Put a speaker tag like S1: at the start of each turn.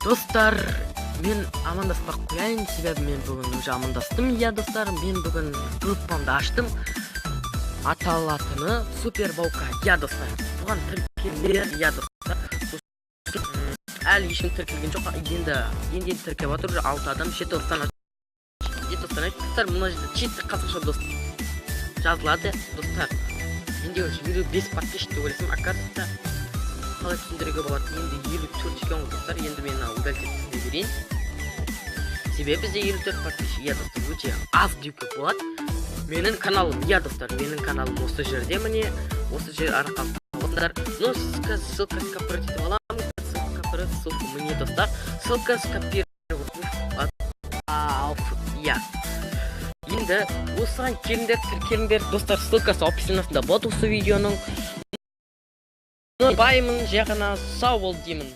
S1: Достар, мен амандаспай ақ қояйын, себебі мен бүгін уже амандастым. Иә, достар, мен бүгін группамды аштым, аталатыны Супер Баука. Иә, достар, бұған тіркеліңдер. Иә, достар, сосын, әлі ешкім тіркелген жоқ, енді енді енді тіркеп жатыр уже алты адам. Жеті Жетоқсан. Достар, мына жерде чисто қазақша, дос, жазылады. Достар, менде уже 55 подписчик деп ойласам, оказывается, қалай түсіндіруге болады, енді 54 екен ғой. Достар, енді мен мына удалить етіп берейін, себебі бізде 54 подписчик. Иә, достар, өте аз деуге болады менің каналым. Иә, достар, менің каналым осы жерде, міне, осы жер арқылы табасыңдар. Ну, қазір ссылка скопировать етіп аламын. Ссылка, ссылка, міне, достар, ссылка скопировать. Иә, енді осыған келіңдер, тіркеліңдер, достар. Ссылкасы описаниясында болады осы видеоның. Баймын, жай ғана сау бол деймін.